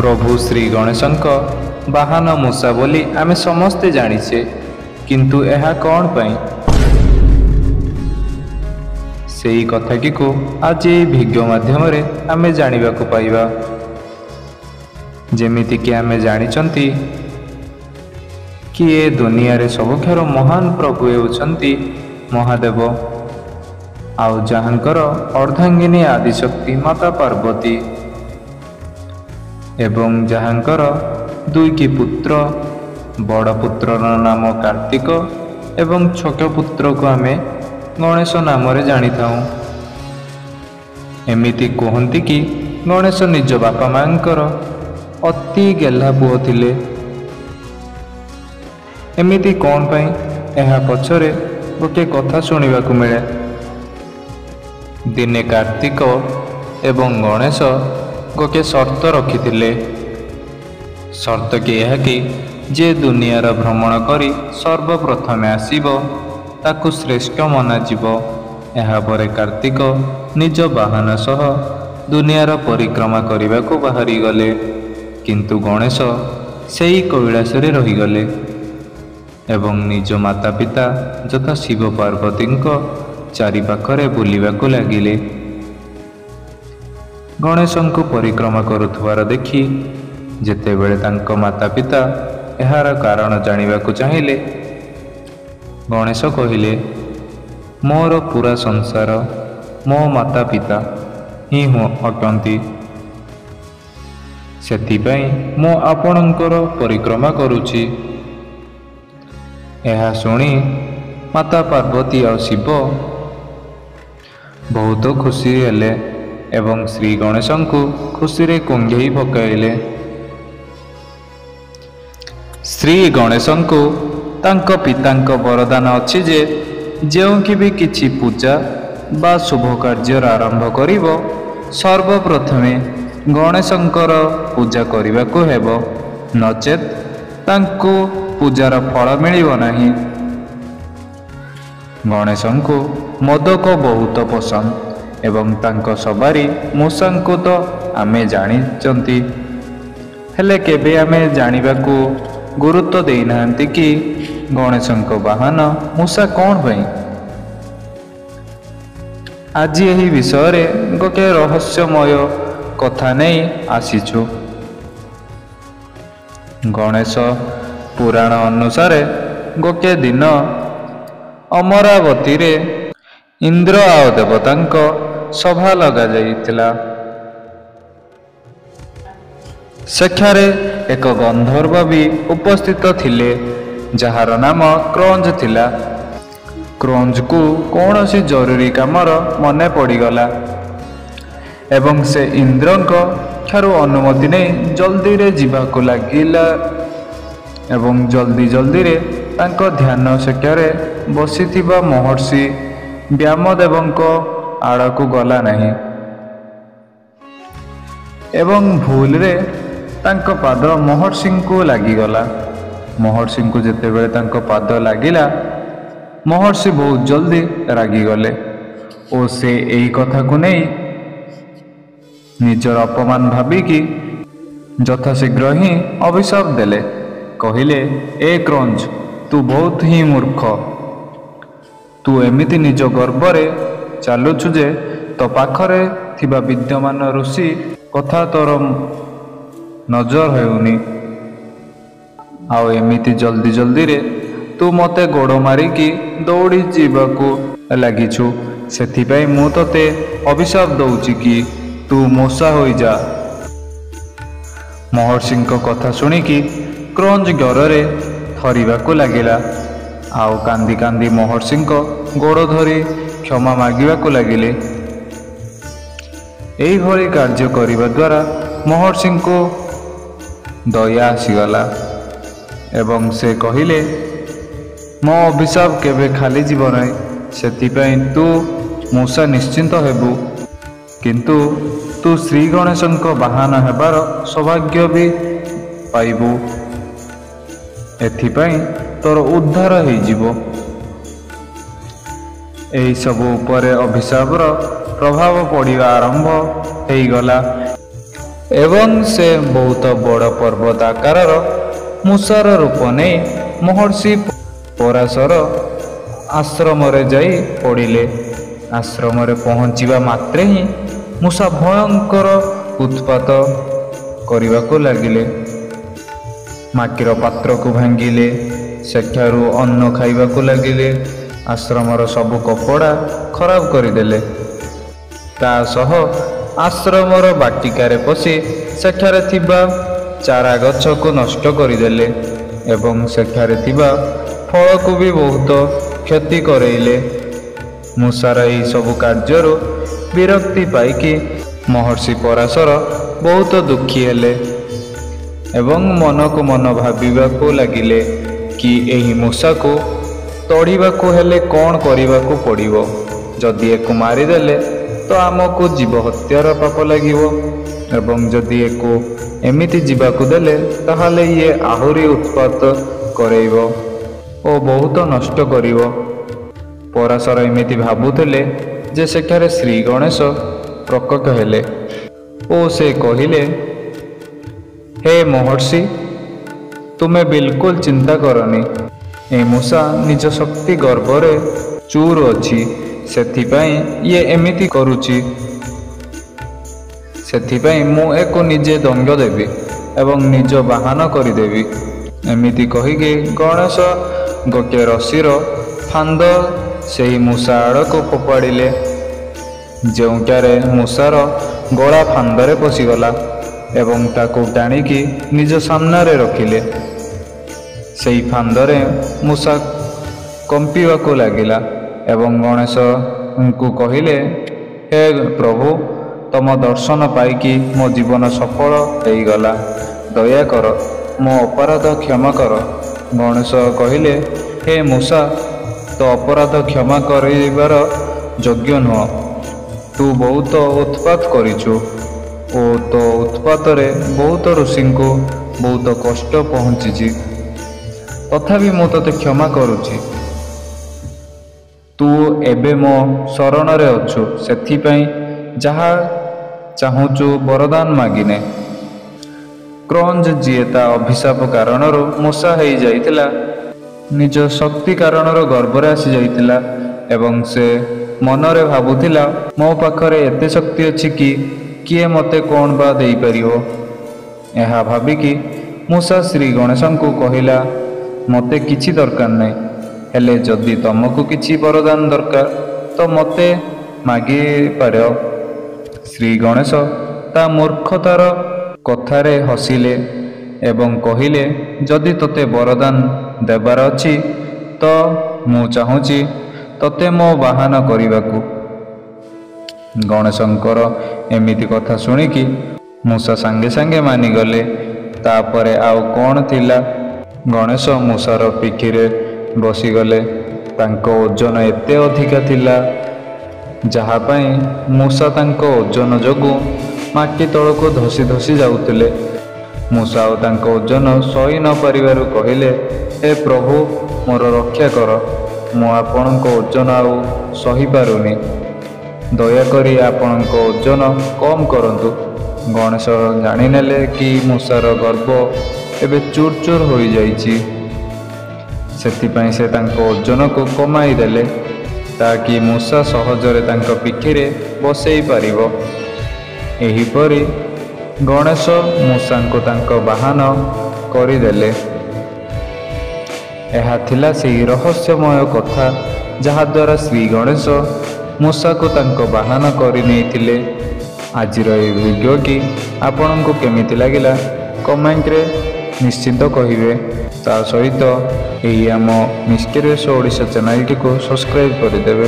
ପ୍ରଭୁ ଶ୍ରୀ ଗଣେଶଙ୍କ ବାହନ ମୂଷା ବୋଲି ଆମେ ସମସ୍ତେ ଜାଣିଛେ, କିନ୍ତୁ ଏହା କ'ଣ ପାଇଁ? ସେଇ କଥାଟିକୁ ଆଜି ଏହି ଭିଡ଼ିଓ ମାଧ୍ୟମରେ ଆମେ ଜାଣିବାକୁ ପାଇବା। ଯେମିତିକି ଆମେ ଜାଣିଛନ୍ତି କି ଏ ଦୁନିଆରେ ସବୁଠାରୁ ମହାନ ପ୍ରଭୁ ହେଉଛନ୍ତି ମହାଦେବ, ଆଉ ଯାହାଙ୍କର ଅର୍ଦ୍ଧାଙ୍ଗିନୀ ଆଦିଶକ୍ତି ମାତା ପାର୍ବତୀ, ଏବଂ ଯାହାଙ୍କର ଦୁଇଟି ପୁତ୍ର, ବଡ଼ ପୁତ୍ରର ନାମ କାର୍ତ୍ତିକ ଏବଂ ଛୋଟ ପୁତ୍ରକୁ ଆମେ ଗଣେଶ ନାମରେ ଜାଣିଥାଉ। ଏମିତି କୁହନ୍ତି କି ଗଣେଶ ନିଜ ବାପା ମାଙ୍କର ଅତି ଗେହ୍ଲା ପୁଅ ଥିଲେ। ଏମିତି କ'ଣ ପାଇଁ? ଏହା ପଛରେ ଗୋଟିଏ କଥା ଶୁଣିବାକୁ ମିଳେ। ଦିନେ କାର୍ତ୍ତିକ ଏବଂ ଗଣେଶ ଗୋଟିଏ ସର୍ତ୍ତ ରଖିଥିଲେ। ସର୍ତ୍ତଟି ଏହା କି ଯେ ଦୁନିଆର ଭ୍ରମଣ କରି ସର୍ବପ୍ରଥମେ ଆସିବ ତାକୁ ଶ୍ରେଷ୍ଠ ମନାଯିବ। ଏହାପରେ କାର୍ତ୍ତିକ ନିଜ ବାହନ ସହ ଦୁନିଆର ପରିକ୍ରମା କରିବାକୁ ବାହାରିଗଲେ, କିନ୍ତୁ ଗଣେଶ ସେଇ କୈଳାସରେ ରହିଗଲେ ଏବଂ ନିଜ ମାତା ପିତା ଯଥା ଶିବ ପାର୍ବତୀଙ୍କ ଚାରିପାଖରେ ବୁଲିବାକୁ ଲାଗିଲେ। ଗଣେଶଙ୍କୁ ପରିକ୍ରମା କରୁଥିବାର ଦେଖି ଯେତେବେଳେ ତାଙ୍କ ମାତା ପିତା ଏହାର କାରଣ ଜାଣିବାକୁ ଚାହିଁଲେ, ଗଣେଶ କହିଲେ, ମୋର ପୁରା ସଂସାର ମୋ ମାତା ପିତା ହିଁ ଅଟନ୍ତି, ସେଥିପାଇଁ ମୁଁ ଆପଣଙ୍କର ପରିକ୍ରମା କରୁଛି। ଏହା ଶୁଣି ମାତା ପାର୍ବତୀ ଆଉ ଶିବ ବହୁତ ଖୁସି ହେଲେ ଏବଂ ଶ୍ରୀ ଗଣେଶଙ୍କୁ ଖୁସିରେ କୁଣ୍ଢେଇ ପକାଇଲେ। ଶ୍ରୀ ଗଣେଶଙ୍କୁ ତାଙ୍କ ପିତାଙ୍କ ବରଦାନ ଅଛି ଯେ ଯେଉଁଠି ବି କିଛି ପୂଜା ବା ଶୁଭ କାର୍ଯ୍ୟର ଆରମ୍ଭ କରିବ, ସର୍ବପ୍ରଥମେ ଗଣେଶଙ୍କର ପୂଜା କରିବାକୁ ହେବ, ନଚେତ୍ ତାଙ୍କୁ ପୂଜାର ଫଳ ମିଳିବ ନାହିଁ। ଗଣେଶଙ୍କୁ ମୋଦକ ବହୁତ ପସନ୍ଦ ଏବଂ ତାଙ୍କ ସବାରି ମୂଷାଙ୍କୁ ତ ଆମେ ଜାଣିଛନ୍ତି, ହେଲେ କେବେ ଆମେ ଜାଣିବାକୁ ଗୁରୁତ୍ୱ ଦେଇନାହାନ୍ତି କି ଗଣେଶଙ୍କ ବାହନ ମୂଷା କ'ଣ ପାଇଁ? ଆଜି ଏହି ବିଷୟରେ ଗୋଟିଏ ରହସ୍ୟମୟ କଥା ନେଇ ଆସିଛୁ। ଗଣେଶ ପୁରାଣ ଅନୁସାରେ ଗୋଟିଏ ଦିନ ଅମରାବତୀରେ ଇନ୍ଦ୍ର ଆଉ ଦେବତାଙ୍କ ସଭା ଲଗାଯାଇଥିଲା। ସେଠାରେ ଏକ ଗନ୍ଧର୍ବ ବି ଉପସ୍ଥିତ ଥିଲେ, ଯାହାର ନାମ କ୍ରଞ୍ଜ ଥିଲା। କ୍ରଞ୍ଜକୁ କୌଣସି ଜରୁରୀ କାମର ମନେ ପଡ଼ିଗଲା ଏବଂ ସେ ଇନ୍ଦ୍ରଙ୍କ ଠାରୁ ଅନୁମତି ନେଇ ଜଲ୍ଦିରେ ଯିବାକୁ ଲାଗିଲା ଏବଂ ଜଲ୍ଦି ଜଲ୍ଦିରେ ତାଙ୍କ ଧ୍ୟାନ ସେଠାରେ ବସିଥିବା ମହର୍ଷି ବ୍ୟାମଦେବଙ୍କ ଆଡ଼କୁ ଗଲା ନାହିଁ ଏବଂ ଭୁଲରେ ତାଙ୍କ ପାଦ ମହର୍ଷିଙ୍କୁ ଲାଗିଗଲା। ମହର୍ଷିଙ୍କୁ ଯେତେବେଳେ ତାଙ୍କ ପାଦ ଲାଗିଲା, ମହର୍ଷି ବହୁତ ଜଲ୍ଦି ରାଗିଗଲେ ଓ ସେ ଏହି କଥାକୁ ନେଇ ନିଜର ଅପମାନ ଭାବିକି ଯଥାଶୀଘ୍ର ହିଁ ଅଭିଶାପ ଦେଲେ। କହିଲେ, ଏ କ୍ରଞ୍ଜ, ତୁ ବହୁତ ହିଁ ମୂର୍ଖ। ତୁ ଏମିତି ନିଜ ଗର୍ବରେ ଚାଲୁଛୁ ଯେ ତୋ ପାଖରେ ଥିବା ବିଦ୍ୟମାନ ଋଷି କଥା ତୋର ନଜର ହେଉନି, ଆଉ ଏମିତି ଜଲ୍ଦି ଜଲ୍ଦିରେ ତୁ ମୋତେ ଗୋଡ଼ ମାରିକି ଦୌଡ଼ି ଯିବାକୁ ଲାଗିଛୁ। ସେଥିପାଇଁ ମୁଁ ତୋତେ ଅଭିଶାପ ଦଉଛି କି ତୁ ମୂଷା ହୋଇଯା। ମହର୍ଷିଙ୍କ କଥା ଶୁଣିକି କ୍ରଞ୍ଜ ଡରରେ ଥରିବାକୁ ଲାଗିଲା ଆଉ କାନ୍ଦି କାନ୍ଦି ମହର୍ଷିଙ୍କ ଗୋଡ଼ ଧରି କ୍ଷମା ମାଗିବାକୁ ଲାଗିଲେ। ଏହିଭଳି କାର୍ଯ୍ୟ କରିବା ଦ୍ୱାରା ମହର୍ଷିଙ୍କୁ ଦୟା ଆସିଗଲା ଏବଂ ସେ କହିଲେ, ମୋ ଅଭିଶାପ କେବେ ଖାଲି ଯିବ ନାହିଁ, ସେଥିପାଇଁ ତୁ ମୂଷା ନିଶ୍ଚିନ୍ତ ହେବୁ, କିନ୍ତୁ ତୁ ଶ୍ରୀ ଗଣେଶଙ୍କ ବାହନ ହେବାର ସୌଭାଗ୍ୟ ବି ପାଇବୁ, ଏଥିପାଇଁ ତୋର ଉଦ୍ଧାର ହେଇଯିବ। ଏହିସବୁ ଉପରେ ଅଭିଶାପର ପ୍ରଭାବ ପଡ଼ିବା ଆରମ୍ଭ ହେଇଗଲା ଏବଂ ସେ ବହୁତ ବଡ଼ ପର୍ବତ ଆକାରର ମୂଷାର ରୂପ ନେଇ ମହର୍ଷି ପରାଶର ଆଶ୍ରମରେ ଯାଇ ପଡ଼ିଲେ। ଆଶ୍ରମରେ ପହଞ୍ଚିବା ମାତ୍ରେ ହିଁ ମୂଷା ଭୟଙ୍କର ଉତ୍ପାତ କରିବାକୁ ଲାଗିଲେ। ମାଟିର ପାତ୍ରକୁ ଭାଙ୍ଗିଲେ, ସେଠାରୁ ଅନ୍ନ ଖାଇବାକୁ ଲାଗିଲେ, ଆଶ୍ରମର ସବୁ କପଡ଼ା ଖରାପ କରିଦେଲେ। ତା ସହ ଆଶ୍ରମର ବାଟିକାରେ ପଶି ସେଠାରେ ଥିବା ଚାରା ଗଛକୁ ନଷ୍ଟ କରିଦେଲେ ଏବଂ ସେଠାରେ ଥିବା ଫଳକୁ ବି ବହୁତ କ୍ଷତି କରେଇଲେ। ମୂଷାର ଏହି ସବୁ କାର୍ଯ୍ୟରୁ ବିରକ୍ତି ପାଇକି ମହର୍ଷି ପରାଶର ବହୁତ ଦୁଃଖୀ ହେଲେ ଏବଂ ମନକୁ ମନ ଭାବିବାକୁ ଲାଗିଲେ କି ଏହି ମୂଷାକୁ ତଡ଼ିବାକୁ ହେଲେ କ'ଣ କରିବାକୁ ପଡ଼ିବ। ଯଦି ଏକୁ ମାରିଦେଲେ ତ ଆମକୁ ଜୀବ ହତ୍ୟାର ପାପ ଲାଗିବ ଏବଂ ଯଦି ଏକୁ ଏମିତି ଯିବାକୁ ଦେଲେ ତାହେଲେ ଇଏ ଆହୁରି ଉତ୍ପାତ କରେଇବ ଓ ବହୁତ ନଷ୍ଟ କରିବ। ପରାଶର ଏମିତି ଭାବୁଥିଲେ ଯେ ସେଠାରେ ଶ୍ରୀ ଗଣେଶ ପ୍ରକଟ ହେଲେ ଓ ସେ କହିଲେ, ହେ ମହର୍ଷି, ତୁମେ ବିଲକୁଲ ଚିନ୍ତା କରନି। ଏ ମୂଷା ନିଜ ଶକ୍ତି ଗର୍ବରେ ଚୁର ଅଛି, ସେଥିପାଇଁ ଇଏ ଏମିତି କରୁଛି। ସେଥିପାଇଁ ମୁଁ ଏକୁ ନିଜେ ଦଣ୍ଡ ଦେବି ଏବଂ ନିଜ ବାହନ କରିଦେବି। ଏମିତି କହିକି ଗଣେଶ ଗୋଟିଏ ରସିର ଫାନ୍ଦ ସେହି ମୂଷା ଆଡ଼କୁ ଫୋପାଡ଼ିଲେ, ଯେଉଁଟାରେ ମୂଷାର ଗଳା ଫାନ୍ଦରେ ପଶିଗଲା ଏବଂ ତାକୁ ଟାଣିକି ନିଜ ସାମ୍ନାରେ ରଖିଲେ। ସେହି ଫାନ୍ଦରେ ମୂଷା କମ୍ପିବାକୁ ଲାଗିଲା ଏବଂ ଗଣେଶଙ୍କୁ କହିଲେ, ହେ ପ୍ରଭୁ, ତମ ଦର୍ଶନ ପାଇକି ମୋ ଜୀବନ ସଫଳ ହେଇଗଲା। ଦୟା କର, ମୋ ଅପରାଧ କ୍ଷମା କର। ଗଣେଶ କହିଲେ, ହେ ମୂଷା, ତୋ ଅପରାଧ କ୍ଷମା କରିବାର ଯୋଗ୍ୟ ନୁହଁ। ତୁ ବହୁତ ଉତ୍ପାତ କରିଛୁ ଓ ତୋ ଉତ୍ପାତରେ ବହୁତ ଋଷିଙ୍କୁ ବହୁତ କଷ୍ଟ ପହଞ୍ଚିଛି। ତଥାପି ମୁଁ ତୋତେ କ୍ଷମା କରୁଛି। ତୁ ଏବେ ମୋ ଶରଣରେ ଅଛୁ, ସେଥିପାଇଁ ଯାହା ଚାହୁଁଛୁ ବରଦାନ ମାଗିନେ। କ୍ରଞ୍ଜ, ଯିଏ ତା ଅଭିଶାପ କାରଣରୁ ମୂଷା ହେଇଯାଇଥିଲା, ନିଜ ଶକ୍ତି କାରଣରୁ ଗର୍ବରେ ଆସିଯାଇଥିଲା ଏବଂ ସେ ମନରେ ଭାବୁଥିଲା, ମୋ ପାଖରେ ଏତେ ଶକ୍ତି ଅଛି କି କିଏ ମୋତେ କ'ଣ ବା ଦେଇପାରିବ। ଏହା ଭାବିକି ମୂଷା ଶ୍ରୀ ଗଣେଶଙ୍କୁ କହିଲା, ମୋତେ କିଛି ଦରକାର ନାହିଁ, ହେଲେ ଯଦି ତମକୁ କିଛି ବରଦାନ ଦରକାର ତ ମୋତେ ମାଗିପାର। ଶ୍ରୀ ଗଣେଶ ତା ମୂର୍ଖତାର କଥାରେ ହସିଲେ ଏବଂ କହିଲେ, ଯଦି ତୋତେ ବରଦାନ ଦେବାର ଅଛି ତ ମୁଁ ଚାହୁଁଛି ତୋତେ ମୋ ବାହନ କରିବାକୁ। ଗଣେଶଙ୍କର ଏମିତି କଥା ଶୁଣିକି ମୂଷା ସାଙ୍ଗେ ସାଙ୍ଗେ ମାନିଗଲେ। ତାପରେ ଆଉ କ'ଣ ଥିଲା, ଗଣେଶ ମୂଷାର ପିଠିରେ ବସିଗଲେ। ତାଙ୍କ ଓଜନ ଏତେ ଅଧିକା ଥିଲା, ଯାହା ପାଇଁ ମୂଷା ତାଙ୍କ ଓଜନ ଯୋଗୁଁ ମାଟି ତଳକୁ ଧସି ଧସି ଯାଉଥିଲେ। ମୂଷା ଆଉ ତାଙ୍କ ଓଜନ ସହି ନ ପାରିବାରୁ କହିଲେ, ହେ ପ୍ରଭୁ, ମୋର ରକ୍ଷା କର। ମୁଁ ଆପଣଙ୍କ ଓଜନ ଆଉ ସହିପାରୁନି। ଦୟାକରି ଆପଣଙ୍କ ଓଜନ କମ୍ କରନ୍ତୁ। ଗଣେଶ ଜାଣିନେଲେ କି ମୂଷାର ଗର୍ବ ଏବେ ଚୁର୍ ଚୁର୍ ହୋଇଯାଇଛି। ସେଥିପାଇଁ ସେ ତାଙ୍କ ଓଜନକୁ କମାଇ ଦେଲେ, ତାକି ମୂଷା ସହଜରେ ତାଙ୍କ ପିଠିରେ ବସେଇ ପାରିବ। ଏହିପରି ଗଣେଶ ମୂଷାଙ୍କୁ ତାଙ୍କ ବାହନ କରିଦେଲେ। ଏହା ଥିଲା ସେହି ରହସ୍ୟମୟ କଥା, ଯାହାଦ୍ୱାରା ଶ୍ରୀ ଗଣେଶ ମୂଷାକୁ ତାଙ୍କ ବାହନ କରିନେଇଥିଲେ। ଆଜିର ଏହି ଭିଡ଼ିଓଟି ଆପଣଙ୍କୁ କେମିତି ଲାଗିଲା କମେଣ୍ଟରେ ନିଶ୍ଚିତ କହିବେ। ତା ସହିତ ଏହି ଆମ ମିଷ୍ଟେରିୟସ୍ ଓଡ଼ିଶା ଚ୍ୟାନେଲଟିକୁ ସବସ୍କ୍ରାଇବ୍ କରିଦେବେ।